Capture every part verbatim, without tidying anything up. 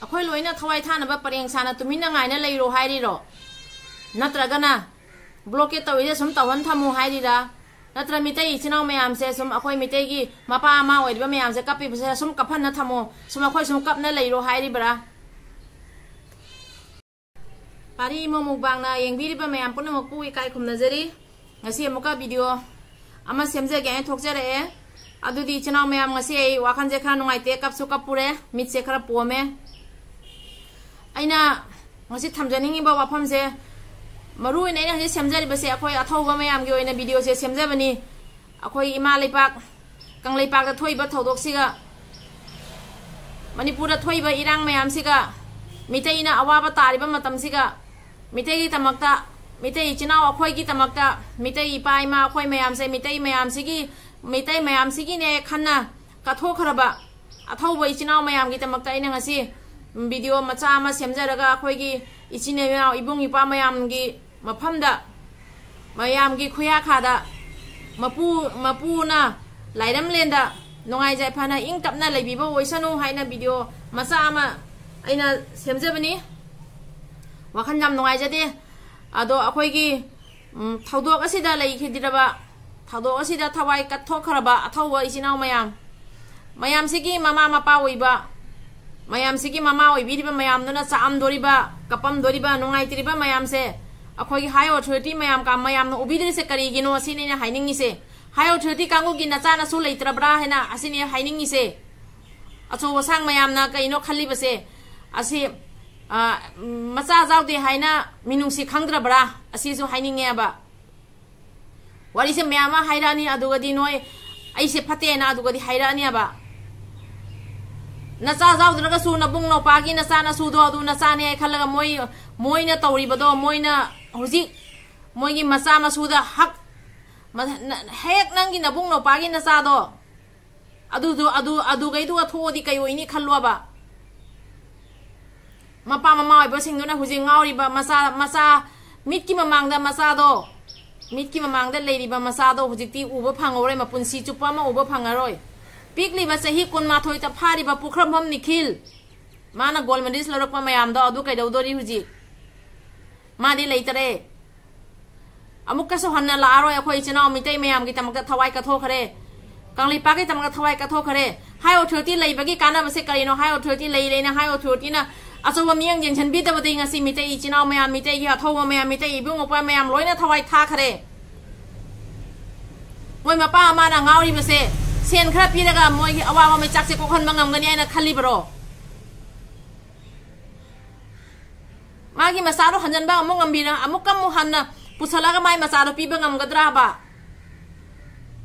ꯑꯩꯈꯣꯏ ꯂꯣꯏꯅ ꯊꯋꯥꯏ ꯊꯥꯅꯕ ꯄꯔꯦꯡ ꯁꯥꯅ ꯇꯨꯃꯤꯟꯅ ꯉꯥꯏꯅ ꯂꯩꯔꯣ ꯍꯥꯏꯔꯤꯔꯣ? ꯅꯠꯇ꯭ꯔꯒꯅ blockade ꯇꯧꯔꯤꯁꯦ ꯁꯨꯝ ꯇꯧꯍꯟ ꯊꯝꯃꯨ ꯍꯥꯏꯔꯤꯔꯥ? ꯅꯠꯇ꯭ꯔ ꯃꯤꯇꯩ ꯏꯆꯤꯟ ꯏꯅꯥꯎ ꯃꯌꯥꯝꯁꯦ ꯁꯨꯝ ꯑꯩꯈꯣꯏ ꯃꯤꯇꯩꯒꯤ ꯃꯄꯥ ꯑꯃ ꯑꯣꯏꯔꯤꯕ ꯃꯌꯥꯝꯁꯦ ꯀꯞꯄꯤꯕꯁꯦ ꯁꯨꯝ ꯀꯞꯍꯟꯅ ꯊꯝꯃꯣ, ꯁꯨꯝ ꯑꯩꯈꯣꯏ ꯁꯨꯝ ꯀꯞꯅ ꯂꯩꯔꯣ ꯍꯥꯏꯔꯤꯕ꯭ꯔꯥ? ꯄꯥꯔꯤ ꯏꯃꯣ ꯃꯨꯛꯕꯥꯡꯅ ꯌꯦꯡꯕꯤꯔꯤꯕ ꯃꯌꯥꯝ ꯄꯨꯝꯅꯃꯛꯄꯨ ꯏꯀꯥꯏ ꯈꯨꯝꯅꯖꯔꯤ꯫ ꯉꯁꯤ ꯑꯃꯨꯛꯀ video ꯑꯃ ꯁꯦꯝꯖꯒꯦ ꯍꯥꯏꯅ ꯊꯣꯛꯆꯔꯛꯑꯦ꯫ ꯑꯗꯨꯗꯤ ꯏꯆꯤꯟ ꯏꯅꯥꯎ ꯃꯌꯥꯝ, ꯉꯁꯤ ꯑꯩ ꯋꯥꯈꯜꯁꯦ ꯈꯔ ꯅꯨꯡꯉꯥꯏꯇꯦ, ꯀꯞꯁꯨ ꯀꯞꯄꯨꯔꯦ, ꯃꯤꯠꯁꯦ ꯈꯔ ꯄꯣꯝꯃꯦ꯫ ꯑꯩꯅ ꯉꯁꯤ ꯊꯝꯖꯅꯤꯡꯉꯤꯕ ꯋꯥꯐꯝꯁꯦ, ꯃꯔꯨ ꯑꯣꯏꯅ ꯑꯩꯅ ꯍꯧꯖꯤꯛ ꯁꯦꯝꯖꯔꯤꯕꯁꯦ ꯑꯩꯈꯣꯏ ꯑꯊꯧꯕ ꯃꯌꯥꯝꯒꯤ ꯑꯣꯏꯅ videoꯁꯦ ꯁꯦꯝꯖꯕꯅꯤ꯫ ꯑꯩꯈꯣꯏ ꯏꯃꯥ ꯂꯩꯄꯥꯛ ꯀꯪꯂꯩꯄꯥꯛꯇ ꯊꯣꯛꯏꯕ ꯊꯧꯗꯣꯛꯁꯤꯒ, ꯃꯅꯤꯄꯨꯔꯗ ꯊꯣꯛꯏꯕ ꯏꯔꯥꯡ ꯃꯌꯥꯝꯁꯤꯒ, ꯃꯤꯇꯩꯅ ꯑꯋꯥꯕ ꯇꯥꯔꯤꯕ ꯃꯇꯝꯁꯤꯒ, ꯃꯤꯇꯩꯒꯤꯗꯃꯛꯇ, ꯃꯤꯇꯩ ꯏꯆꯤꯟ ꯏꯅꯥꯎ ꯑꯩꯈꯣꯏꯒꯤꯗꯃꯛꯇ, ꯃꯤꯇꯩ ꯏꯄꯥ ꯏꯃꯥ ꯑꯩꯈꯣꯏ ꯃꯌꯥꯝꯁꯦ, ꯃꯤꯇꯩ ꯃꯌꯥꯝꯁꯤꯒꯤ, ꯃꯤꯇꯩ ꯃꯌꯥꯝꯁꯤꯒꯤꯅꯦ ꯈꯟꯅ ꯀꯠꯊꯣꯛꯈ꯭ꯔꯕ ꯑꯊꯧꯕ ꯏꯆꯤꯟ ꯏꯅꯥꯎ ꯃꯌꯥꯝꯒꯤꯗꯃꯛꯇ ꯑꯩꯅ ꯉꯁꯤ video ꯃꯆꯥ ꯑꯃ ꯁꯦꯝꯖꯔꯒ ꯑꯩꯈꯣꯏꯒꯤ ꯏꯆꯤꯟ ꯏꯅꯥꯎ ꯏꯕꯨꯡ ꯏꯄ꯭ꯋꯥ ꯃꯌꯥꯝꯒꯤ ꯃꯐꯝꯗ, ꯃꯌꯥꯝꯒꯤ ꯈꯨꯌꯥꯈꯥꯗ ꯃꯄꯨ, ꯃꯄꯨꯅ ꯂꯥꯏꯔꯝꯂꯦꯟꯗ ꯅꯨꯡꯉꯥꯏ ꯌꯥꯏꯐꯅ ꯏꯪ ꯇꯞꯅ ꯂꯩꯕꯤꯕ ꯑꯣꯏꯁꯅꯨ ꯍꯥꯏꯅ video ꯃꯆꯥ ꯑꯃ ꯑꯩꯅ ꯁꯦꯝꯖꯕꯅꯤ꯫ ꯋꯥꯈꯜ ꯌꯥꯝ ꯅꯨꯡꯉꯥꯏꯖꯗꯦ꯫ ꯑꯗꯣ ꯑꯩꯈꯣꯏꯒꯤ, ꯎꯝ, ꯊꯧꯗꯣꯛ ꯑꯁꯤꯗ ꯂꯩꯈꯤꯗ꯭ꯔꯕ, ꯊꯧꯗꯣꯛ ꯑꯁꯤꯗ ꯊꯋꯥꯏ ꯀꯠꯊꯣꯛꯈ꯭ꯔꯕ ꯑꯊꯧꯕ ꯏꯆꯤꯟ ꯏꯅꯥꯎ ꯃꯌꯥꯝ, ꯃꯌꯥꯝꯁꯤꯒꯤ ꯃꯃꯥ ꯃꯄꯥ ꯑꯣꯏꯕ, ꯃꯌꯥꯝꯁꯤꯒꯤ ꯃꯃꯥ ꯑꯣꯏꯕꯤꯔꯤꯕ ꯃꯌꯥꯝꯗꯨꯅ ꯆꯥꯛꯑꯝꯗꯣꯔꯤꯕ, ꯀꯞꯄꯝꯗꯣꯔꯤꯕ, ꯅꯨꯡꯉꯥꯏꯇ꯭ꯔꯤꯕ ꯃꯌꯥꯝꯁꯦ ꯑꯩꯈꯣꯏꯒꯤ high authority ꯃꯌꯥꯝ ꯀ-, ꯃꯌꯥꯝꯅ ꯎꯕꯤꯗ꯭ꯔꯤꯁꯦ ꯀꯔꯤꯒꯤꯅꯣ ꯁꯤꯅꯤ ꯑꯩꯅ ꯍꯥꯏꯅꯤꯡꯉꯤꯁꯦ꯫ High authority ꯀꯥꯡꯕꯨꯒꯤ ꯅꯆꯥ ꯅꯁꯨ ꯂꯩꯇ꯭ꯔꯕ꯭ꯔꯥ ꯍꯥꯏꯅ ꯑꯁꯤꯅꯤ ꯍꯥꯏꯅꯤꯡꯉꯤꯁꯦ꯫ ꯑꯆꯧ ꯑꯁꯥꯡ ꯃꯌꯥꯝꯅ ꯀꯩꯅꯣ ꯈꯜꯂꯤꯕꯁꯦ ꯑꯁꯤ, ꯑ, ꯃꯆꯥ ꯌꯥꯎꯗꯦ ꯍꯥꯏꯅ ꯃꯤꯅꯨꯡꯁꯤ ꯈꯪꯗ꯭ꯔꯕ꯭ꯔꯥ? ꯑꯁꯤꯁꯨ ꯍꯥꯏꯅꯤꯡꯉꯦꯕ꯫ ꯋꯥꯔꯤꯁꯦ ꯃꯌꯥꯝ ꯑꯃ ꯍꯥꯏꯔꯛꯑꯅꯤ, ꯑꯗꯨꯒꯗꯤ ꯅꯣꯏ ꯑꯩꯁꯦ ꯐꯠꯇꯦꯅ ꯑꯗꯨꯒꯗꯤ ꯍꯥꯏꯔꯛꯑꯅꯦꯕ꯫ ꯅꯆꯥ ꯌꯥꯎꯗ꯭ꯔꯒꯁꯨ ꯅꯕꯨꯡ ꯅꯧꯄꯥꯒꯤ ꯅꯆꯥ ꯅꯁꯨꯗꯣ ꯑꯗꯨ ꯅꯆꯥꯅꯦ ꯈꯜꯂꯒ ꯃꯣꯏ, ꯃꯣꯏꯅ ꯇꯧꯔꯤꯕꯗꯣ, ꯃꯣꯏꯅ ꯍꯧꯖꯤꯛ ꯃꯣꯏꯒꯤ ꯃꯆꯥ ꯃꯁꯨꯗ ꯍꯛ, ꯃ-, ꯅ-, ꯍꯦꯛ ꯅꯪꯒꯤ ꯅꯕꯨꯡ ꯅꯧꯄꯥꯒꯤ ꯅꯆꯥꯗꯣ ꯑꯗꯨꯗꯨ, ꯑꯗꯨ, ꯑꯗꯨꯈꯩꯗꯨꯒ ꯊꯣꯛꯑꯗꯤ ꯀꯩ ꯑꯣꯏꯅꯤ ꯈꯜꯂꯣꯕ꯫ ꯃꯄꯥ ꯃꯃꯥ ꯑꯣꯏꯕꯁꯤꯡꯗꯨꯅ ꯍꯧꯖꯤꯛ ꯉꯥꯎꯔꯤꯕ ꯃꯆꯥ, ꯃꯆꯥ, ꯃꯤꯠꯀꯤ ꯃꯃꯥꯡꯗ ꯃꯆꯥꯗꯣ, ꯃꯤꯠꯀꯤ ꯃꯃꯥꯡꯗ ꯂꯩꯔꯤꯕ ꯃꯆꯥꯗꯣ ꯍꯧꯖꯤꯛꯇꯤ ꯎꯕ ꯐꯪꯉꯔꯣꯏ, ꯃꯄꯨꯟꯁꯤ ꯆꯨꯞꯄ ꯑꯃ ꯎꯕ ꯐꯪꯉꯔꯣꯏ꯫ ꯄꯤꯛꯂꯤꯕ ꯆꯍꯤ ꯀꯨꯟꯃꯥꯊꯣꯏꯗ ꯐꯥꯔꯤꯕ ꯄꯨꯈ꯭ꯔꯝꯕꯝ ꯅꯤꯈꯤꯜ, ꯃꯥꯅ gold medal ꯂꯧꯔꯛꯄ ꯃꯌꯥꯝꯗꯣ ꯑꯗꯨ ꯀꯩꯗꯧꯗꯣꯔꯤ ꯍꯧꯖꯤꯛ? ꯃꯥꯗꯤ ꯂꯩꯇꯔꯦ꯫ ꯑꯃꯨꯛꯀꯁꯨ ꯍꯟꯅ ꯂꯥꯛꯑꯔꯣꯏ꯫ ꯑꯩꯈꯣꯏ ꯏꯆꯤꯟ ꯏꯅꯥꯎ ꯃꯤꯇꯩ ꯃꯌꯥꯝꯒꯤꯗꯃꯛꯇ ꯊꯋꯥꯏ ꯀꯠꯊꯣꯛꯈ꯭ꯔꯦ꯫ ꯀꯪꯂꯩꯄꯥꯛꯀꯤꯗꯃꯛꯇ ꯊꯋꯥꯏ ꯀꯠꯊꯣꯛꯈ꯭ꯔꯦ꯫ High authority ꯂꯩꯕꯒꯤ ꯀꯥꯟꯅꯕꯁꯦ ꯀꯔꯤꯅꯣ? High authority ꯂꯩ ꯂꯩꯅ high authority ꯅ ꯑꯆꯧꯕ ꯃꯤꯠꯌꯦꯡ ꯌꯦꯡꯁꯤꯟꯕꯤꯗꯕꯗꯒꯤ ꯉꯁꯤ ꯃꯤꯇꯩ ꯏꯆꯤꯟ ꯏꯅꯥꯎ ꯃꯌꯥꯝ, ꯃꯤꯇꯩꯒꯤ ꯑꯊꯧꯕ ꯃꯌꯥꯝ, ꯃꯤꯇꯩ ꯏꯕꯨꯡ ꯃꯧꯄ꯭ꯋꯥ ꯃꯌꯥꯝ ꯂꯣꯏꯅ ꯊꯋꯥꯏ ꯊꯥꯈ꯭ꯔꯦ꯫ ꯃꯣꯏ ꯃꯄꯥ ꯃꯃꯥꯅ ꯉꯥꯎꯔꯤꯕꯁꯦ ꯁꯦꯟ ꯈꯔ ꯄꯤꯔꯒ ꯃꯣꯏꯒꯤ ꯑꯋꯥꯕ ꯃꯩꯆꯥꯛꯁꯦ ꯀꯣꯛꯍꯟꯕ ꯉꯝꯒꯅꯤ ꯍꯥꯏꯅ ꯈꯜꯂꯤꯕꯔꯣ? ꯃꯥꯒꯤ ꯃꯆꯥꯗꯣ ꯍꯟꯖꯟꯕ ꯑꯃꯨꯛ ꯉꯝꯕꯤꯔ-, ꯑꯃꯨꯛꯀ ꯑꯃꯨꯛ ꯍꯟꯅ ꯄꯨꯁꯜꯂꯒ ꯃꯥꯏ ꯃꯆꯥꯗꯣ ꯄꯤꯕ ꯉꯝꯒꯗ꯭ꯔꯥꯕ?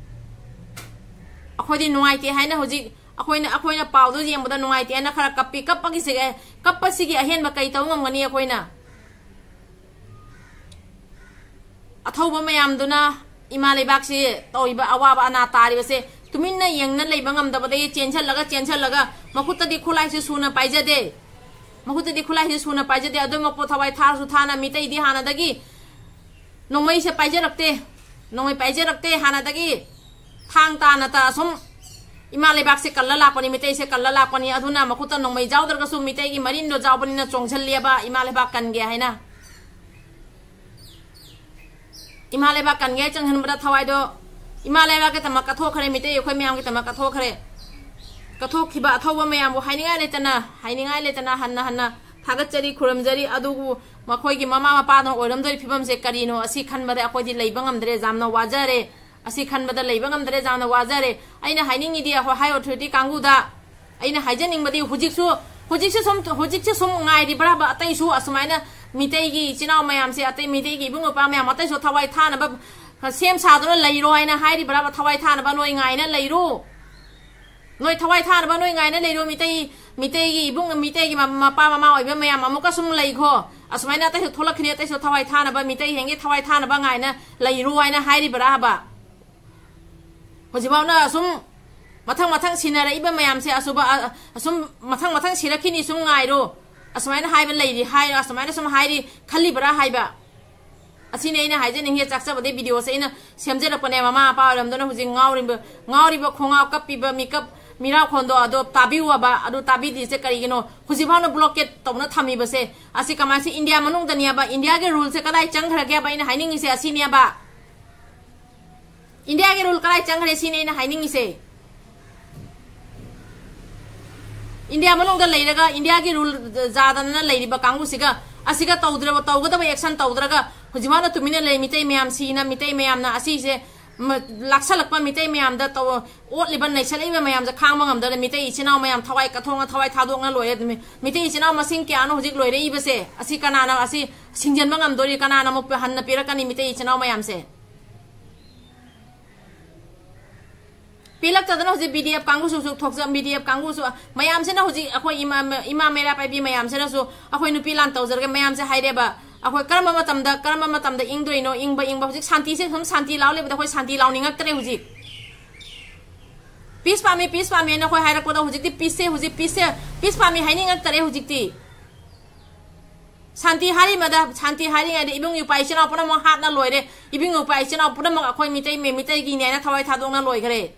ꯑꯩꯈꯣꯏꯗꯤ ꯅꯨꯡꯉꯥꯏꯇꯦ ꯍꯥꯏꯅ ꯍꯧꯖꯤꯛ ꯑꯩꯈꯣꯏꯅ, ꯑꯩꯈꯣꯏꯅ ꯄꯥꯎꯗꯨ ꯌꯦꯡꯕꯗ ꯅꯨꯡꯉꯥꯏꯇꯦ ꯍꯥꯏꯅ ꯈꯔ ꯀꯞꯄꯤ꯫ ꯀꯞꯄꯒꯤꯁꯦ, ꯀꯞꯄꯁꯤꯒꯤ ꯑꯍꯦꯟꯕ ꯀꯩ ꯇꯧ ꯉꯝꯒꯅꯤ ꯑꯩꯈꯣꯏꯅ? ꯑꯊꯧꯕ ꯃꯌꯥꯝꯗꯨꯅ ꯏꯃꯥ ꯂꯩꯕꯥꯛꯁꯤ ꯇꯧꯔꯤꯕ ꯑꯋꯥꯕ ꯑꯅꯥ ꯇꯥꯔꯤꯕꯁꯦ ꯇꯨꯃꯤꯟꯅ ꯌꯦꯡꯅ ꯂꯩꯕ ꯉꯝꯗꯕꯗꯒꯤ ꯆꯦꯟꯁꯜꯂꯒ, ꯆꯦꯟꯁꯜꯂꯒ ꯃꯈꯨꯠꯇꯗꯤ ꯈꯨꯠꯂꯥꯏꯁꯤ ꯁꯨꯅ ꯄꯥꯏꯖꯗꯦ꯫ ꯃꯈꯨꯠꯇꯗꯤ ꯈꯨꯠꯂꯥꯏꯁꯤ ꯁꯨꯅ ꯄꯥꯏꯖꯗꯦ꯫ ꯑꯗꯨꯃꯛꯄꯨ ꯊꯋꯥꯏ ꯊꯥꯔꯁꯨ ꯊꯥꯅ ꯃꯤꯇꯩꯗꯤ ꯍꯥꯟꯅꯗꯒꯤ ꯅꯣꯡꯃꯩꯁꯦ ꯄꯥꯏꯖꯔꯛꯇꯦ꯫ ꯅꯣꯡꯃꯩ ꯄꯥꯏꯖꯔꯛꯇꯦ ꯍꯥꯟꯅꯗꯒꯤ꯫ ꯊꯥꯡ ꯇꯥꯅ ꯇ-, ꯑꯁꯨꯝ ꯏꯃꯥ ꯂꯩꯕꯥꯛꯁꯦ ꯀꯜꯂ ꯂꯥꯛꯄꯅꯤ, ꯃꯤꯇꯩꯁꯦ ꯀꯜꯂ ꯂꯥꯛꯄꯅꯤ꯫ ꯑꯗꯨꯅ ꯃꯈꯨꯠꯇ ꯅꯣꯡꯃꯩ ꯌꯥꯎꯗ꯭ꯔꯒꯁꯨ ꯃꯤꯇꯩꯒꯤ ꯃꯔꯤꯟꯗꯣ ꯌꯥꯎꯕꯅꯤꯅ ꯆꯣꯡꯁꯤꯜꯂꯦꯕ ꯏꯃꯥ ꯂꯩꯕꯥꯛ ꯀꯟꯒꯦ ꯍꯥꯏꯅ꯫ ꯏꯃꯥ ꯂꯩꯕꯥꯛ ꯀꯟꯒꯦ ꯆꯪꯍꯟꯕꯗ ꯊꯋꯥꯏꯗꯣ ꯏꯃꯥ ꯂꯩꯕꯥꯛꯀꯤꯗꯃꯛ ꯀꯠꯊꯣꯛꯈ꯭ꯔꯦ, ꯃꯤꯇꯩ ꯑꯩꯈꯣꯏ ꯃꯌꯥꯝꯒꯤꯗꯃꯛ ꯀꯠꯊꯣꯛꯈ꯭ꯔꯦ꯫ ꯀꯠꯊꯣꯛꯈꯤꯕ ꯑꯊꯧꯕ ꯃꯌꯥꯝꯕꯨ ꯍꯥꯏꯅꯤꯡꯉꯥꯏ ꯂꯩꯇꯅ, ꯍꯥꯏꯅꯤꯡꯉꯥꯏ ꯂꯩꯇꯅ ꯍꯟꯅ ꯍꯟꯅ ꯊꯥꯒꯠꯆꯔꯤ, ꯈꯨꯔꯨꯝꯖꯔꯤ꯫ ꯑꯗꯨꯕꯨ ꯃꯈꯣꯏꯒꯤ ꯃꯃꯥ ꯃꯄꯥꯗꯨꯅ ꯑꯣꯏꯔꯝꯗꯣꯏ ꯐꯤꯕꯝꯁꯦ ꯀꯔꯤꯅꯣ? ꯑꯁꯤ ꯈꯟꯕꯗ ꯑꯩꯈꯣꯏꯗꯤ ꯂꯩꯕ ꯉꯝꯗ꯭ꯔꯦ, ꯌꯥꯝꯅ ꯋꯥꯖꯔꯦ꯫ ꯑꯁꯤ ꯈꯟꯕꯗ ꯂꯩꯕ ꯉꯝꯗ꯭ꯔꯦ, ꯌꯥꯝꯅ ꯋꯥꯖꯔꯦ꯫ ꯑꯩꯅ ꯍꯥꯏꯅꯤꯡꯉꯤꯗꯤ ꯑꯩꯈꯣꯏ high authority ꯀꯥꯡꯕꯨꯗ ꯑꯩꯅ ꯍꯥꯏꯖꯅꯤꯡꯕꯗꯤ ꯍꯧꯖꯤꯛꯁꯨ, ꯍꯧꯖꯤꯛꯁꯨ ꯁꯨꯝ, ꯍꯧꯖꯤꯛꯁꯨ ꯁꯨꯝ ꯉꯥꯏꯔꯤꯕ꯭ꯔꯕ? ꯑꯇꯩꯁꯨ ꯑꯁꯨꯃꯥꯏꯅ ꯃꯤꯇꯩꯒꯤ ꯏꯆꯤꯟ ꯏꯅꯥꯎ ꯃꯌꯥꯝꯁꯦ, ꯑꯇꯩ ꯃꯤꯇꯩꯒꯤ ꯏꯕꯨꯡ ꯏꯄ꯭ꯋꯥ ꯃꯌꯥꯝ ꯑꯇꯩꯁꯨ ꯊꯋꯥꯏ ꯊꯥꯅꯕ ꯁꯦꯝ ꯁꯥꯗꯨꯅ ꯂꯩꯔꯣ ꯍꯥꯏꯅ ꯍꯥꯏꯔꯤꯕ꯭ꯔꯕ? ꯊꯋꯥꯏ ꯊꯥꯅꯕ ꯅꯣꯏ ꯉꯥꯏꯅ ꯂꯩꯔꯣ꯫ ꯅꯣꯏ ꯊꯋꯥꯏ ꯊꯥꯅꯕ ꯅꯣꯏ ꯉꯥꯏꯅ ꯂꯩꯔꯣ꯫ ꯃꯤꯇꯩ, ꯃꯤꯇꯩꯒꯤ ꯏꯕꯨꯡ, ꯃꯤꯇꯩꯒꯤ ꯃ-, ꯃꯄꯥ ꯃꯃꯥ ꯑꯣꯏꯕ ꯃꯌꯥꯝ ꯑꯃꯨꯛꯀ ꯁꯨꯝ ꯂꯩꯈꯣ꯫ ꯑꯁꯨꯃꯥꯏꯅ ꯑꯇꯩꯁꯨ ꯊꯣꯛꯂꯛꯈꯤꯅꯤ, ꯑꯇꯩꯁꯨ ꯊꯋꯥꯏ ꯊꯥꯅꯕ, ꯃꯤꯇꯩ ꯍꯦꯟꯒꯤ ꯊꯋꯥꯏ ꯊꯥꯅꯕ ꯉꯥꯏꯅ ꯂꯩꯔꯣ ꯍꯥꯏꯅ ꯍꯥꯏꯔꯤꯕ꯭ꯔꯥ ꯍꯥꯏꯕ? ꯍꯧꯖꯤꯛꯐꯥꯎꯅ ꯑꯁꯨꯝ ꯃꯊꯪ ꯃꯊꯪ ꯁꯤꯟꯅꯔꯛꯏꯕ ꯃꯌꯥꯝꯁꯦ ꯑꯁꯨꯕ-, ꯑ-, ꯑꯁꯨꯝ ꯃꯊꯪ ꯃꯊꯪ ꯁꯤꯔꯛꯈꯤꯅꯤ, ꯁꯨꯝ ꯉꯥꯏꯔꯣ꯫ ꯑꯁꯨꯃꯥꯏꯅ ꯍꯥꯏꯕ ꯂꯩꯔꯤ, ꯍꯥꯏ, ꯑꯁꯨꯃꯥꯏꯅ ꯁꯨꯝ ꯍꯥꯏꯔꯤ ꯈꯜꯂꯤꯕ꯭ꯔꯥ ꯍꯥꯏꯕ? ꯑꯁꯤꯅꯤ ꯑꯩꯅ ꯍꯥꯏꯖꯅꯤꯡꯉꯤ꯫ ꯆꯥꯛꯆꯕꯗꯩ videoꯁꯦ ꯑꯩꯅ ꯁꯦꯝꯖꯔꯛꯄꯅꯦ꯫ ꯃꯃꯥ ꯃꯄꯥ ꯑꯣꯏꯔꯝꯗꯅ ꯍꯧꯖꯤꯛ ꯉꯥꯎꯔꯤꯕ, ꯉꯥꯎꯔꯤꯕ ꯈꯣꯡꯉꯥꯎ ꯀꯞꯄꯤꯕ ꯃꯤꯀꯞ, ꯃꯤꯔꯥꯈꯣꯟꯗꯣ ꯑꯗꯣ ꯇꯥꯕꯤꯌꯨꯕ, ꯑꯗꯨ ꯇꯥꯕꯤꯗ꯭ꯔꯤꯁꯦ ꯀꯔꯤꯒꯤꯅꯣ? ꯍꯧꯖꯤꯛꯐꯥꯎꯅ blockade ꯇꯧꯅ ꯊꯝꯃꯤꯕꯁꯦ ꯑꯁꯤ ꯀꯃꯥꯏꯅ, ꯁꯤ ꯏꯟꯗꯤꯌꯥ ꯃꯅꯨꯡꯗꯅꯦꯕ? ꯏꯟꯗꯤꯌꯥꯒꯤ ruleꯁꯦ ꯀꯗꯥꯏ ꯆꯪꯈ꯭ꯔꯒꯦꯕ? ꯑꯩꯅ ꯍꯥꯏꯅꯤꯡꯉꯤꯁꯦ ꯑꯁꯤꯅꯦꯕ꯫ ꯏꯟꯗꯤꯌꯥꯒꯤ rule ꯀꯗꯥꯏ ꯆꯪꯈ꯭ꯔꯦ ꯁꯤꯅꯤ ꯑꯩꯅ ꯍꯥꯏꯅꯤꯡꯉꯤꯁꯦ꯫ ꯏꯟꯗꯤꯌꯥ ꯃꯅꯨꯡꯗ ꯂꯩꯔꯒ ꯏꯟꯗꯤꯌꯥꯒꯤ rule ꯖꯥꯗꯅ ꯂꯩꯔꯤꯕ ꯀꯥꯡꯕꯨꯁꯤꯒ, ꯑꯁꯤꯒ ꯇꯧꯗ꯭ꯔꯕ, ꯇꯧꯒꯗꯕ action ꯇꯧꯗ꯭ꯔꯒ ꯍꯧꯖꯤꯛꯐꯥꯎꯅ ꯇꯨꯃꯤꯟꯅ ꯂꯩ꯫ ꯃꯤꯇꯩ ꯃꯌꯥꯝ ꯁꯤꯅ, ꯃꯤꯇꯩ ꯃꯌꯥꯝꯅ ꯑꯁꯤꯁꯦ ꯃ-, ꯂꯥꯛꯁꯜꯂꯛꯄ ꯃꯤꯇꯩ ꯃꯌꯥꯝꯗ ꯇꯧ-, ꯑꯣꯠꯂꯤꯕ, ꯅꯩꯁꯜꯂꯛꯏꯕ ꯃꯌꯥꯝꯁꯦ ꯈꯥꯡꯕ ꯉꯝꯗꯅ ꯃꯤꯇꯩ ꯏꯆꯤꯟ ꯏꯅꯥꯎ ꯃꯌꯥꯝ ꯊꯋꯥꯏ ꯀꯠꯊꯣꯛꯅ, ꯊꯋꯥꯏ ꯊꯥꯗꯣꯛꯅ ꯂꯣꯏꯔꯦ꯫ ꯃꯤ-, ꯃꯤꯇꯩ ꯏꯆꯤꯟ ꯏꯅꯥꯎ ꯃꯁꯤꯡ ꯀꯌꯥꯅꯣ ꯍꯧꯖꯤꯛ ꯂꯣꯏꯔꯛꯏꯕꯁꯦ? ꯑꯁꯤ ꯀꯅꯥꯅ ꯑꯁꯤ ꯁꯤꯡꯖꯟꯕ ꯉꯝꯗꯣꯔꯤ? ꯀꯅꯥꯅ ꯑꯃꯨꯛ ꯍꯟꯅ ꯄꯤꯔꯛꯀꯅꯤ ꯃꯤꯇꯩ ꯏꯆꯤꯟ ꯏꯅꯥꯎ ꯃꯌꯥꯝꯁꯦ? ꯄꯤꯂꯛꯇꯗꯅ ꯍꯧꯖꯤꯛ B D F ꯀꯥꯡꯕꯨꯁꯨ ꯍꯧꯖꯤꯛ ꯊꯣꯛꯆ-, B D F ꯀꯥꯡꯕꯨꯁꯨ ꯃꯌꯥꯝꯁꯤꯅ ꯍꯧꯖꯤꯛ ꯑꯩꯈꯣꯏ ꯏꯃꯥ, ꯏꯃꯥ ꯃꯩꯔꯥ ꯄꯥꯏꯕꯤ ꯃꯌꯥꯝꯁꯤꯅꯁꯨ ꯑꯩꯈꯣꯏ ꯅꯨꯄꯤ ꯂꯥꯟ ꯇꯧꯖꯔꯒꯦ ꯃꯌꯥꯝꯁꯦ ꯍꯥꯏꯔꯦꯕ꯫ ꯑꯩꯈꯣꯏ ꯀꯔꯝꯕ ꯃꯇꯝꯗ, ꯀꯔꯝꯕ ꯃꯇꯝꯗ ꯏꯪꯗꯣꯏꯅꯣ? ꯏꯪꯕ, ꯏꯪꯕ꯫ ꯍꯧꯖꯤꯛ ꯁꯥꯟꯇꯤꯁꯦ ꯁꯨꯝ ꯁꯥꯟꯇꯤ ꯂꯥꯎ ꯂꯩꯕꯗ ꯑꯩꯈꯣꯏ ꯁꯥꯟꯇꯤ ꯂꯥꯎꯅꯤꯡꯉꯛꯇ꯭ꯔꯦ ꯍꯧꯖꯤꯛ꯫ Peace ꯄꯥꯝꯃꯤ, peace ꯄꯥꯝꯃꯤ ꯍꯥꯏꯅ ꯑꯩꯈꯣꯏ ꯍꯥꯏꯔꯛꯄꯗ ꯍꯧꯖꯤꯛꯇꯤ peaceꯁꯦ, ꯍꯧꯖꯤꯛ peaceꯁꯦ, peace ꯄꯥꯝꯃꯤ ꯍꯥꯏꯅꯤꯡꯉꯛꯇꯔꯦ ꯍꯧꯖꯤꯛꯇꯤ꯫ ꯁꯥꯟꯇꯤ ꯍꯥꯏꯔꯤꯃꯗ, ꯁꯥꯟꯇꯤ ꯍꯥꯏꯔꯤꯉꯩꯗ ꯏꯕꯨꯡ ꯏꯄ꯭ꯋꯥ ꯏꯆꯤꯟ ꯏꯅꯥꯎ ꯄꯨꯝꯅꯃꯛ ꯍꯥꯠꯅ ꯂꯣꯏꯔꯦ, ꯏꯕꯨꯡ ꯏꯄ꯭ꯋꯥ ꯏꯆꯤꯟ ꯏꯅꯥꯎ ꯄꯨꯝꯅꯃꯛ ꯑꯩꯈꯣꯏ ꯃꯤꯇꯩ, ꯃꯤ-, ꯃꯤꯇꯩꯒꯤꯅꯦ ꯍꯥꯏꯅ ꯊꯋꯥꯏ ꯊꯥꯗꯣꯛꯅ ꯂꯣꯏꯈ꯭ꯔꯦ꯫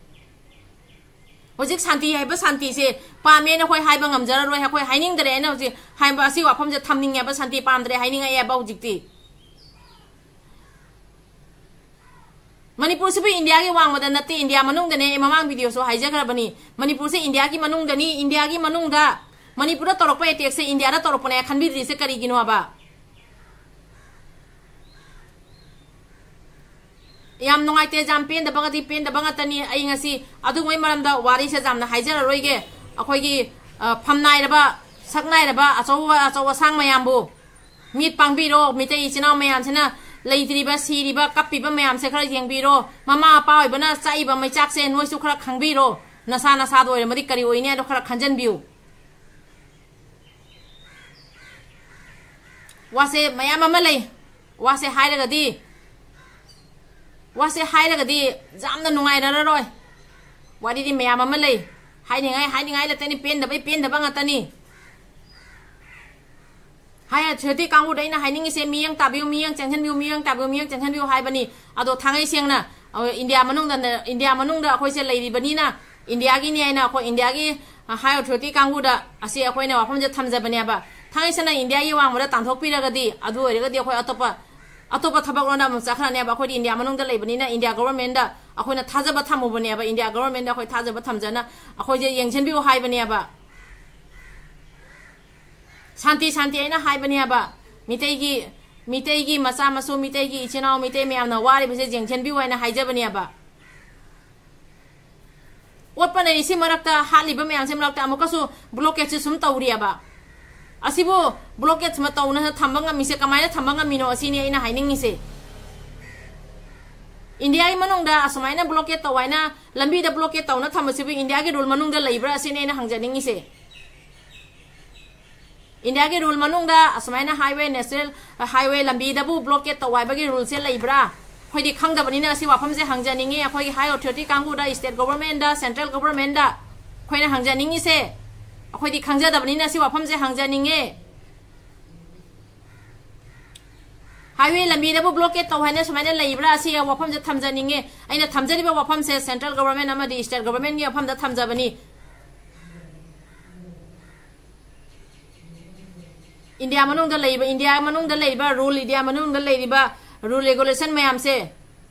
ꯍꯧꯖꯤꯛ ꯁꯥꯟꯇꯤ ꯍꯥꯏꯕ ꯁꯥꯟꯇꯤꯁꯦ ꯄꯥꯝꯃꯦꯅ ꯑꯩꯈꯣꯏ ꯍꯥꯏꯕ ꯉꯝꯖꯔꯔꯣꯏ, ꯑꯩꯈꯣꯏ ꯍꯥꯏꯅꯤꯡꯗꯔꯦ ꯍꯥꯏꯅ ꯍꯧꯖꯤꯛ ꯍꯥꯏꯕ ꯑꯁꯤ ꯋꯥꯐꯝꯁꯦ ꯊꯝꯅꯤꯡꯉꯦꯕ, ꯁꯥꯟꯇꯤ ꯄꯥꯝꯗ꯭ꯔꯦ ꯍꯥꯏꯅꯤꯡꯉꯛꯑꯦꯕ ꯍꯧꯖꯤꯛꯇꯤ꯫ ꯃꯅꯤꯄꯨꯔꯁꯤꯕꯨ ꯏꯟꯗꯤꯌꯥꯒꯤ ꯋꯥꯡꯃꯗ ꯅꯠꯇꯦ, ꯏꯟꯗꯤꯌꯥ ꯃꯅꯨꯡꯗꯅꯦ꯫ ꯑꯩ ꯃꯃꯥꯡ videoꯁꯨ ꯍꯥꯏꯖꯈ꯭ꯔꯕꯅꯤ, ꯃꯅꯤꯄꯨꯔꯁꯦ ꯏꯟꯗꯤꯌꯥꯒꯤ ꯃꯅꯨꯡꯗꯅꯤ, ꯏꯟꯗꯤꯌꯥꯒꯤ ꯃꯅꯨꯡꯗ ꯃꯅꯤꯄꯨꯔꯗ ꯇꯧꯔꯛꯄ attackꯁꯦ ꯏꯟꯗꯤꯌꯥꯗ ꯇꯧꯔꯛꯄꯅꯦ ꯈꯟꯕꯤꯗ꯭ꯔꯤꯁꯦ ꯀꯔꯤꯒꯤꯅꯣꯕ? ꯌꯥꯝ ꯅꯨꯡꯉꯥꯏꯇꯦ, ꯌꯥꯝ ꯄꯦꯟꯗꯕꯒꯗꯤ ꯄꯦꯟꯗꯕ ꯉꯥꯛꯇꯅꯤ꯫ ꯑꯩ ꯉꯁꯤ ꯑꯗꯨꯒꯨꯝꯕꯩ ꯃꯔꯝꯗ ꯋꯥꯔꯤꯁꯦ ꯌꯥꯝꯅ ꯍꯥꯏꯖꯔꯔꯣꯏꯒꯦ꯫ ꯑꯩꯈꯣꯏꯒꯤ, ꯑ, ꯐꯝ ꯅꯥꯏꯔꯕ, ꯁꯛ ꯅꯥꯏꯔꯕ ꯑꯆꯧꯕ, ꯑꯆꯧ ꯑꯁꯥꯡ ꯃꯌꯥꯝꯕꯨ, ꯃꯤꯠ ꯄꯥꯡꯕꯤꯔꯣ꯫ ꯃꯤꯇꯩ ꯏꯆꯤꯟ ꯏꯅꯥꯎ ꯃꯌꯥꯝꯁꯤꯅ ꯂꯩꯇ꯭ꯔꯤꯕ, ꯁꯤꯔꯤꯕ, ꯀꯞꯄꯤꯕ ꯃꯌꯥꯝꯁꯦ ꯈꯔ ꯌꯦꯡꯕꯤꯔꯣ꯫ ꯃꯃꯥ ꯃꯄꯥ ꯑꯣꯏꯕꯅ ꯆꯥꯛꯏꯕ ꯃꯩꯆꯥꯛꯁꯦ ꯅꯣꯏꯁꯨ ꯈꯔ ꯈꯪꯕꯤꯔꯣ꯫ ꯅꯁꯥ ꯅꯁꯥꯗ ꯑꯣꯏꯔꯝꯃꯗꯤ ꯀꯔꯤ ꯑꯣꯏꯅꯤ ꯍꯥꯏꯗꯣ ꯈꯔ ꯈꯟꯖꯟꯕꯤꯌꯨ꯫ ꯋꯥꯁꯦ ꯃꯌꯥꯝ ꯑꯃ ꯂꯩ꯫ ꯋꯥꯁꯦ ꯍꯥꯏꯔꯒꯗꯤ, ꯋꯥꯁꯦ ꯍꯥꯏꯔꯒꯗꯤ ꯌꯥꯝꯅ ꯅꯨꯡꯉꯥꯏꯔꯔꯣꯏ꯫ ꯋꯥꯔꯤꯗꯤ ꯃꯌꯥꯝ ꯑꯃ ꯂꯩ꯫ ꯍꯥꯏꯅꯤꯡꯉꯥꯏ, ꯍꯥꯏꯅꯤꯡꯉꯥꯏ ꯂꯩꯇꯅꯤ, ꯄꯦꯟꯗꯕꯩ ꯄꯦꯟꯗꯕ ꯉꯥꯛꯇꯅꯤ꯫ ꯍꯥꯏ, ꯁꯣꯏꯇꯤ ꯀꯥꯡꯕꯨꯗ ꯑꯩꯅ ꯍꯥꯏꯅꯤꯡꯉꯤꯁꯦ, ꯃꯤꯠꯌꯦꯡ ꯇꯥꯕꯤꯌꯨ, ꯃꯤꯠꯌꯦꯡ ꯆꯪꯁꯤꯟꯕꯤꯌꯨ, ꯃꯤꯠꯌꯦꯡ ꯇꯥꯕꯤꯌꯨ, ꯃꯤꯠꯌꯦꯡ ꯆꯪꯁꯤꯟꯕꯤꯌꯨ ꯍꯥꯏꯕꯅꯤ꯫ ꯑꯗꯣ ꯊꯥꯡꯉꯩ ꯁꯦꯡꯅ, ꯑ, ꯏꯟꯗꯤꯌꯥ ꯃꯅꯨꯡꯗ, ꯏꯟꯗꯤꯌꯥ ꯃꯅꯨꯡꯗ ꯑꯩꯈꯣꯏꯁꯦ ꯂꯩꯔꯤꯕꯅꯤꯅ, ꯏꯟꯗꯤꯌꯥꯒꯤꯅꯤ ꯍꯥꯏꯅ ꯑꯩꯈꯣꯏ ꯏꯟꯗꯤꯌꯥꯒꯤ ꯍꯥꯏ ꯑꯣꯊꯣꯔꯤꯇꯤ ꯀꯥꯡꯕꯨꯗ ꯑꯁꯤ ꯑꯩꯈꯣꯏꯅ ꯋꯥꯐꯝꯁꯦ ꯊꯝꯖꯕꯅꯦꯕ꯫ ꯊꯥꯡꯒꯩ ꯁꯦꯡꯅ ꯏꯟꯗꯤꯌꯥꯒꯤ ꯋꯥꯡꯃꯗ ꯇꯥꯟꯊꯣꯛꯄꯤꯔꯒꯗꯤ, ꯑꯗꯨ ꯑꯣꯏꯔꯒꯗꯤ ꯑꯩꯈꯣꯏ ꯑꯇꯣꯞꯄ, ꯑꯇꯣꯞꯄ ꯊꯕꯛꯂꯣꯝꯗ ꯑꯃꯨꯛ ꯆꯠꯈ꯭ꯔꯅꯦꯕ꯫ ꯑꯩꯈꯣꯏꯗꯤ ꯏꯟꯗꯤꯌꯥ ꯃꯅꯨꯡꯗ ꯂꯩꯕꯅꯤꯅ ꯏꯟꯗꯤꯌꯥ ꯒꯣꯕꯔꯃꯦꯟꯗ ꯑꯩꯈꯣꯏꯅ ꯊꯥꯖꯕ ꯊꯝꯃꯨꯕꯅꯦꯕ꯫ ꯏꯟꯗꯤꯌꯥ ꯒꯣꯕꯔꯃꯦꯟꯗ ꯑꯩꯈꯣꯏ ꯊꯥꯖꯕ ꯊꯝꯖꯅ ꯑꯩꯈꯣꯏꯁꯦ ꯌꯦꯡꯁꯤꯟꯕꯤꯌꯨ ꯍꯥꯏꯕꯅꯦꯕ꯫ ꯁꯥꯟꯇꯤ, ꯁꯥꯟꯇꯤ ꯍꯥꯏꯅ ꯍꯥꯏꯕꯅꯦꯕ꯫ ꯃꯤꯇꯩꯒꯤ, ꯃꯤꯇꯩꯒꯤ ꯃꯆꯥ ꯃꯁꯨ, ꯃꯤꯇꯩꯒꯤ ꯏꯆꯤꯟ ꯏꯅꯥꯎ, ꯃꯤꯇꯩ ꯃꯌꯥꯝꯅ ꯋꯥꯔꯤꯕꯁꯦ ꯌꯦꯡꯁꯤꯟꯕꯤꯌꯨ ꯍꯥꯏꯅ ꯍꯥꯏꯖꯕꯅꯦꯕ꯫ ꯑꯣꯠꯄ ꯅꯩꯔꯤꯁꯤ ꯃꯔꯛꯇ, ꯍꯥꯠꯂꯤꯕ ꯃꯌꯥꯝꯁꯤ ꯃꯔꯛꯇ ꯑꯃꯨꯛꯀꯁꯨ ꯕ꯭ꯂꯣꯀꯦꯠꯁꯤ ꯁꯨꯝ ꯇꯧꯔꯤꯑꯕ꯫ ꯑꯁꯤꯕꯨ ꯕ꯭ꯂꯣꯀꯦꯠꯁꯤꯃ ꯇꯧꯅ ꯊꯝꯕ ꯉꯝꯃꯤꯁꯦ ꯀꯃꯥꯏꯅ ꯊꯝꯕ ꯉꯝꯃꯤꯅꯣ? ꯑꯁꯤꯅꯤ ꯑꯩꯅ ꯍꯥꯏꯅꯤꯡꯉꯤꯁꯦ꯫ ꯏꯟꯗꯤꯌꯥꯒꯤ ꯃꯅꯨꯡꯗ ꯑꯁꯨꯃꯥꯏꯅ ꯕ꯭ꯂꯣꯀꯦꯠ ꯇꯧ ꯍꯥꯏꯅ ꯂꯝꯕꯤꯗ ꯕ꯭ꯂꯣꯀꯦꯠ ꯇꯧꯅ ꯊꯝꯕꯁꯤꯕꯨ ꯏꯟꯗꯤꯌꯥꯒꯤ ꯔꯨꯜ ꯃꯅꯨꯡꯗ ꯂꯩꯕ꯭ꯔꯥ? ꯑꯁꯤꯅꯤ ꯑꯩꯅ ꯍꯪꯖꯅꯤꯡꯉꯤꯁꯦ꯫ ꯏꯟꯗꯤꯌꯥꯒꯤ ꯔꯨꯜ ꯃꯅꯨꯡꯗ ꯑꯁꯨꯃꯥꯏꯅ ꯍꯥꯏꯋꯦ, ꯅꯦꯁꯅꯦꯜ ꯍꯥꯏꯋꯦ ꯂꯝꯕꯤꯗꯕꯨ ꯕ꯭ꯂꯣꯀꯦꯠ ꯇꯧ ꯍꯥꯏꯕꯒꯤ ꯔꯨꯜꯁꯦ ꯂꯩꯕ꯭ꯔꯥ? ꯑꯩꯈꯣꯏꯗꯤ ꯈꯪꯗꯕꯅꯤꯅ ꯑꯁꯤ ꯋꯥꯐꯝꯁꯦ ꯍꯪꯖꯅꯤꯡꯉꯤ꯫ ꯑꯩꯈꯣꯏꯒꯤ ꯍꯥꯏ ꯑꯣꯊꯣꯔꯤꯇꯤ ꯀꯥꯡꯕꯨꯗ, ꯁ꯭ꯇꯦꯠ ꯒꯣꯕꯔꯃꯦꯟꯗ, ꯁꯦꯟꯇ꯭ꯔꯦꯜ ꯒꯣꯕꯔꯃꯦꯟꯗ ꯑꯩꯈꯣꯏꯅ ꯍꯪꯖꯅꯤꯡꯉꯤꯁꯦ꯫ ꯑꯩꯈꯣꯏꯗꯤ ꯈꯪꯖꯗꯕꯅꯤꯅ ꯑꯁꯤ ꯋꯥꯐꯝꯁꯦ ꯍꯪꯖꯅꯤꯡꯉꯦ꯫ ꯍꯥꯏꯋꯦ ꯂꯝꯕꯤꯗꯕꯨ ꯕ꯭ꯂꯣꯀꯦꯠ ꯇꯧ ꯍꯥꯏꯅ ꯁꯨꯃꯥꯏꯅ ꯂꯩꯕ꯭ꯔꯥ? ꯑꯁꯤ ꯋꯥꯐꯝꯁꯦ ꯊꯝꯖꯅꯤꯡꯉꯦ꯫ ꯑꯩꯅ ꯊꯝꯖꯔꯤꯕ ꯋꯥꯐꯝꯁꯦ ꯁꯦꯟꯇ꯭ꯔꯦꯜ ꯒꯣꯕꯔꯃꯦꯟ ꯑꯃꯗꯤ ꯁ꯭ꯇꯦꯠ ꯒꯣꯕꯔꯃꯦꯟꯒꯤ ꯃꯐꯝꯗ ꯊꯝꯖꯕꯅꯤ꯫ ꯏꯟꯗꯤꯌꯥ ꯃꯅꯨꯡꯗ ꯂꯩꯕ, ꯏꯟꯗꯤꯌꯥ ꯃꯅꯨꯡꯗ ꯂꯩꯔꯤꯕ ꯔꯨꯜ, ꯏꯟꯗꯤꯌꯥ ꯃꯅꯨꯡꯗ ꯂꯩꯔꯤꯕ ꯔꯨꯜ ꯔꯦꯒꯨꯂꯦꯁꯟ ꯃꯌꯥꯝꯁꯦ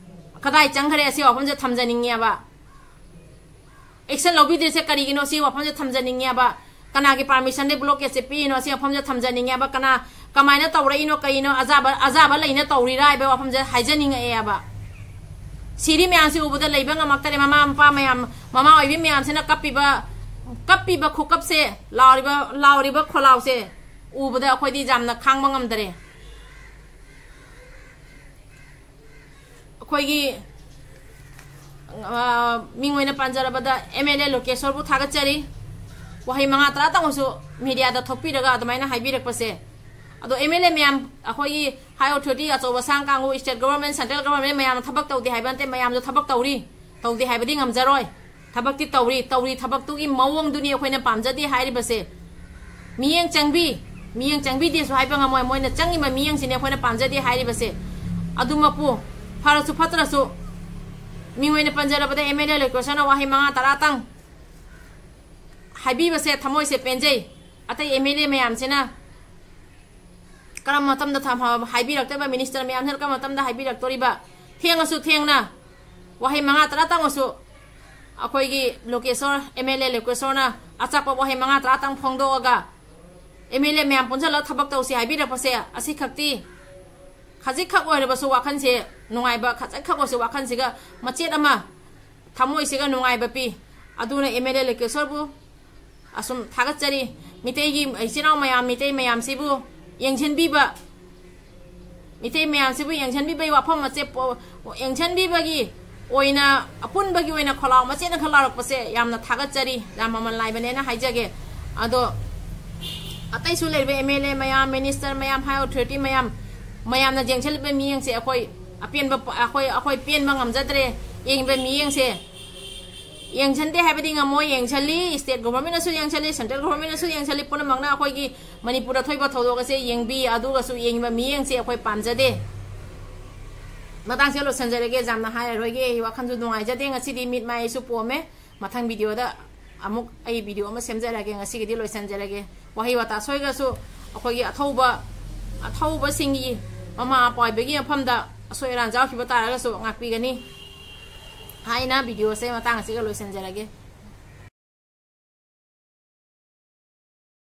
ꯀꯗꯥꯏ ꯆꯪꯈ꯭ꯔꯦ? ꯑꯁꯤ ꯋꯥꯐꯝꯁꯦ ꯊꯝꯖꯅꯤꯡꯉꯦꯕ꯫ ꯑꯦꯛꯁꯟ ꯂꯧꯕꯤꯗ꯭ꯔꯤꯁꯦ ꯀꯔꯤꯒꯤꯅꯣ? ꯁꯤ ꯋꯥꯐꯝꯁꯦ ꯊꯝꯖꯅꯤꯡꯉꯦꯕ꯫ ꯀꯅꯥꯒꯤ ꯄꯥꯔꯃꯤꯁꯟꯗ ꯕ꯭ꯂꯣꯀꯦꯠꯁꯦ ꯄꯤꯔꯤꯅꯣ? ꯁꯤ ꯋꯥꯐꯝꯁꯦ ꯊꯝꯖꯅꯤꯡꯉꯦꯕ꯫ ꯀꯅꯥ, ꯀꯃꯥꯏꯅ ꯇꯧꯔꯛꯏꯅꯣ? ꯀꯩꯅꯣ? ꯑꯖꯥꯕ, ꯑꯖꯥꯕ ꯂꯩꯅ ꯇꯧꯔꯤꯔꯥ ꯍꯥꯏꯕ ꯋꯥꯐꯝꯁꯦ ꯍꯥꯏꯖꯅꯤꯡꯉꯛꯑꯦꯕ꯫ ꯁꯤꯔꯤ ꯃꯌꯥꯝꯁꯤ ꯎꯕꯗ ꯂꯩꯕ ꯉꯝꯃꯛꯇꯔꯦ꯫ ꯃꯃꯥ ꯃꯄꯥ ꯃꯌꯥꯝ, ꯃꯃꯥ ꯑꯣꯏꯕꯤ ꯃꯌꯥꯝꯁꯤꯅ ꯀꯞꯄꯤꯕ, ꯀꯞꯄꯤꯕ ꯈꯨꯀꯞꯁꯦ, ꯂꯥꯎꯔꯤꯕ, ꯂꯥꯎꯔꯤꯕ ꯈꯣꯜꯂꯥꯎꯁꯦ ꯎꯕꯗ ꯑꯩꯈꯣꯏꯗꯤ ꯌꯥꯝꯅ ꯈꯥꯡꯕ ꯉꯝꯗꯔꯦ꯫ ꯑꯩꯈꯣꯏꯒꯤ, ꯑ, ꯃꯤꯡ ꯑꯣꯏꯅ ꯄꯟꯖꯔꯕꯗ ꯑꯦꯝ ꯑꯦꯜ ꯑꯦ ꯂꯣꯀꯦꯁꯣꯔꯕꯨ ꯊꯥꯒꯠꯆꯔꯤ꯫ ꯋꯥꯍꯩ ꯃꯉꯥ ꯇꯔꯥꯇꯪ ꯑꯣꯏꯔꯁꯨ ꯃꯤꯗꯤꯌꯥꯗ ꯊꯣꯛꯄꯤꯔꯒ ꯑꯗꯨꯃꯥꯏꯅ ꯍꯥꯏꯕꯤꯔꯛꯄꯁꯦ꯫ ꯑꯗꯣ ꯑꯦꯝ ꯑꯦꯜ ꯑꯦ ꯃꯌꯥꯝ, ꯑꯩꯈꯣꯏꯒꯤ ꯍꯥꯏ ꯑꯣꯊꯣꯔꯤꯇꯤ, ꯑꯆꯧꯕ ꯑꯁꯥꯡ ꯀꯥꯡꯕꯨ, ꯁ꯭ꯇꯦꯠ ꯒꯣꯕꯔꯃꯦꯟ, ꯁꯦꯟꯇ꯭ꯔꯦꯜ ꯒꯣꯕꯔꯃꯦꯟ ꯃꯌꯥꯝꯅ ꯊꯕꯛ ꯇꯧꯗꯦ ꯍꯥꯏꯕ ꯅꯠꯇꯦ, ꯃꯌꯥꯝꯁꯨ ꯊꯕꯛ ꯇꯧꯔꯤ꯫ ꯇꯧꯗꯦ ꯍꯥꯏꯕꯗꯤ ꯉꯝꯖꯔꯣꯏ꯫ ꯊꯕꯛꯇꯤ ꯇꯧꯔꯤ꯫ ꯇꯧꯔꯤ ꯊꯕꯛꯇꯨꯒꯤ ꯃꯑꯣꯡꯗꯨꯅꯤ ꯑꯩꯈꯣꯏꯅ ꯄꯥꯝꯖꯗꯦ ꯍꯥꯏꯔꯤꯕꯁꯦ꯫ ꯃꯤꯠꯌꯦꯡ ꯆꯪꯕꯤ, ꯃꯤꯠꯌꯦꯡ ꯆꯪꯕꯤꯗꯦꯁꯨ ꯍꯥꯏꯕ ꯉꯝꯃꯣꯏ꯫ ꯃꯣꯏꯅ ꯆꯪꯉꯤꯕ ꯃꯤꯠꯌꯦꯡꯁꯤꯅꯦ ꯑꯩꯈꯣꯏꯅ ꯄꯥꯝꯖꯗꯦ ꯍꯥꯏꯔꯤꯕꯁꯦ꯫ ꯑꯗꯨꯃꯛꯄꯨ ꯐꯔꯁꯨ ꯐꯠꯇ꯭ꯔꯁꯨ ꯃꯤꯡ ꯑꯣꯏꯅ ꯄꯟꯖꯔꯕꯗ ꯑꯦꯝ ꯑꯦꯜ ꯑꯦ ꯂꯣꯀꯦꯁꯣꯔꯅ ꯋꯥꯍꯩ ꯃꯉꯥ ꯇꯔꯥꯇꯪ ꯍꯥꯏꯕꯤꯕꯁꯦ ꯊꯃꯣꯏꯁꯦ ꯄꯦꯟꯖꯩ꯫ ꯑꯇꯩ ꯑꯦꯝ ꯑꯦꯜ ꯑꯦ ꯃꯌꯥꯝꯁꯤꯅ ꯀꯔꯝꯕ ꯃꯇꯝꯗ ꯊꯝ-, ꯍꯥꯏꯕꯤꯔꯛꯇꯣꯏꯕ, ꯃꯤꯅꯤꯁꯇꯔ ꯃꯌꯥꯝꯁꯤꯅ ꯀꯔꯝꯕ ꯃꯇꯝꯗ ꯍꯥꯏꯕꯤꯔꯛꯇꯣꯔꯤꯕ? ꯊꯦꯡꯉꯁꯨ ꯊꯦꯡꯅ ꯋꯥꯍꯩ ꯃꯉꯥ ꯇꯔꯥꯇꯪ ꯑꯣꯏꯁꯨ ꯑꯩꯈꯣꯏꯒꯤ ꯂꯣꯀꯦꯁꯣꯔ, ꯑꯦꯝ ꯑꯦꯜ ꯑꯦ ꯂꯣꯀꯦꯁꯣꯔꯅ ꯑꯆꯥꯛꯄ ꯋꯥꯍꯩ ꯃꯉꯥ ꯇꯔꯥꯇꯪ ꯐꯣꯡꯗꯣꯛꯑꯒ ꯑꯦꯝ ꯑꯦꯜ ꯑꯦ ꯃꯌꯥꯝ ꯄꯨꯟꯁꯤꯜꯂꯒ ꯊꯕꯛ ꯇꯧꯁꯤ ꯍꯥꯏꯕꯤꯔꯛꯄꯁꯦ ꯑꯁꯤꯈꯛꯇꯤ ꯈꯖꯤꯛꯈꯛ ꯑꯣꯏꯔꯕꯁꯨ ꯋꯥꯈꯜꯁꯦ ꯅꯨꯡꯉꯥꯏꯕ, ꯈꯖꯤꯛꯈꯛ ꯑꯣꯏꯔꯁꯨ ꯋꯥꯈꯜꯁꯤꯒ ꯃꯆꯦꯠ ꯑꯃ ꯊꯃꯣꯏꯁꯤꯒ ꯅꯨꯡꯉꯥꯏꯕ ꯄꯤ꯫ ꯑꯗꯨꯅ ꯑꯦꯝ ꯑꯦꯜ ꯑꯦ ꯂꯣꯀꯦꯁꯣꯔꯕꯨ ꯑꯁꯨꯝ ꯊꯥꯒꯠꯆꯔꯤ꯫ ꯃꯤꯇꯩꯒꯤ ꯏꯆꯤꯟ ꯏꯅꯥꯎ ꯃꯌꯥꯝ, ꯃꯤꯇꯩ ꯃꯌꯥꯝꯁꯤꯕꯨ ꯌꯦꯡꯁꯤꯟꯕꯤꯕ, ꯃꯤꯇꯩ ꯃꯌꯥꯝꯁꯤꯕꯨ ꯌꯦꯡꯁꯤꯟꯕꯤꯕꯒꯤ ꯋꯥꯐꯝ ꯑꯁꯦ ꯄꯣ-, ꯌꯦꯡꯁꯤꯟꯕꯤꯕꯒꯤ ꯑꯣꯏꯅ, ꯑꯄꯨꯟꯕꯒꯤ ꯑꯣꯏꯅ ꯈꯣꯜꯂꯥꯎ ꯃꯆꯦꯠ ꯑꯃꯈꯛ ꯂꯥꯎꯔꯛꯄꯁꯦ ꯌꯥꯝꯅ ꯊꯥꯒꯠꯆꯔꯤ, ꯌꯥꯝ ꯃꯃꯜ ꯂꯥꯏꯕꯅꯦꯅ ꯍꯥꯏꯖꯒꯦ꯫ ꯑꯗꯣ ꯑꯇꯩꯁꯨ ꯂꯩꯔꯤꯕ ꯑꯦꯝ ꯑꯦꯜ ꯑꯦ ꯃꯌꯥꯝ, ꯃꯤꯅꯤꯁꯇꯔ ꯃꯌꯥꯝ, ꯍꯥꯏ ꯑꯣꯊꯣꯔꯤꯇꯤ ꯃꯌꯥꯝ, ꯃꯌꯥꯝꯅ ꯌꯦꯡꯁꯤꯜꯂꯤꯕ ꯃꯤꯠꯌꯦꯡꯁꯦ ꯑꯩꯈꯣꯏ ꯑꯄꯦꯟꯕ, ꯑꯩꯈꯣꯏ, ꯑꯩꯈꯣꯏ ꯄꯦꯟꯕ ꯉꯝꯖꯗ꯭ꯔꯦ꯫ ꯌꯦꯡꯕ ꯃꯤꯠꯌꯦꯡꯁꯦ ꯌꯦꯡꯁꯤꯟꯗꯦ ꯍꯥꯏꯕꯗꯤ ꯉꯝꯃꯣꯏ, ꯌꯦꯡꯁꯤꯜꯂꯤ, ꯁ꯭ꯇꯦꯠ ꯒꯣꯚꯔꯟꯃꯦꯟꯅꯁꯨ ꯌꯦꯡꯁꯤꯜꯂꯤ, ꯁꯦꯟꯇ꯭ꯔꯦꯜ ꯒꯣꯚꯔꯟꯃꯦꯟꯅꯁꯨ ꯌꯦꯡꯁꯤꯜꯂꯤ, ꯄꯨꯝꯅꯃꯛꯅ ꯑꯩꯈꯣꯏꯒꯤ ꯃꯅꯤꯄꯨꯔꯗ ꯊꯣꯛꯏꯕ ꯊꯧꯗꯣꯛ ꯑꯁꯦ ꯌꯦꯡꯕꯤ, ꯑꯗꯨꯒꯁꯨ ꯌꯦꯡꯕ ꯃꯤꯠꯌꯦꯡꯁꯦ ꯑꯩꯈꯣꯏ ꯄꯥꯝꯖꯗꯦ꯫ ꯃꯇꯥꯡꯁꯦ ꯂꯣꯏꯁꯤꯟꯖꯔꯒꯦ, ꯌꯥꯝꯅ ꯍꯥꯏꯔꯔꯣꯏꯒꯦ, ꯑꯩ ꯋꯥꯈꯜꯁꯨ ꯅꯨꯡꯉꯥꯏꯖꯗꯦ, ꯉꯁꯤꯗꯤ ꯃꯤꯠ ꯃꯥꯏꯁꯨ ꯄꯣꯝꯃꯦ꯫ ꯃꯊꯪ ꯚꯤꯗꯤꯑꯣꯗ ꯑꯃꯨꯛ ꯑꯩ ꯚꯤꯗꯤꯑꯣ ꯑꯃ ꯁꯦꯝꯖꯔꯒꯦ, ꯉꯁꯤꯒꯤꯗꯤ ꯂꯣꯏꯁꯤꯟꯖꯔꯒꯦ꯫ ꯋꯥꯍꯩ ꯋꯥꯇꯥ ꯁꯣꯏꯈ꯭ꯔꯁꯨ ꯑꯩꯈꯣꯏꯒꯤ ꯑꯊꯧꯕ, ꯑꯊꯧꯕꯁꯤꯡꯒꯤ ꯃꯃꯥ ꯃꯄꯥ ꯑꯣꯏꯕꯒꯤ ꯃꯐꯝꯗ ꯑꯁꯣꯏ ꯑꯔꯥꯟ ꯌꯥꯎꯈꯤꯕ ꯇꯥꯔꯒꯁꯨ ꯉꯥꯛꯄꯤꯒꯅꯤ ꯍꯥꯏꯅ ꯚꯤꯗꯤꯑꯣꯁꯦ ꯃꯇꯥꯡ ꯑꯁꯤꯒ ꯂꯣꯏꯁꯤꯟꯖꯔꯒꯦ꯫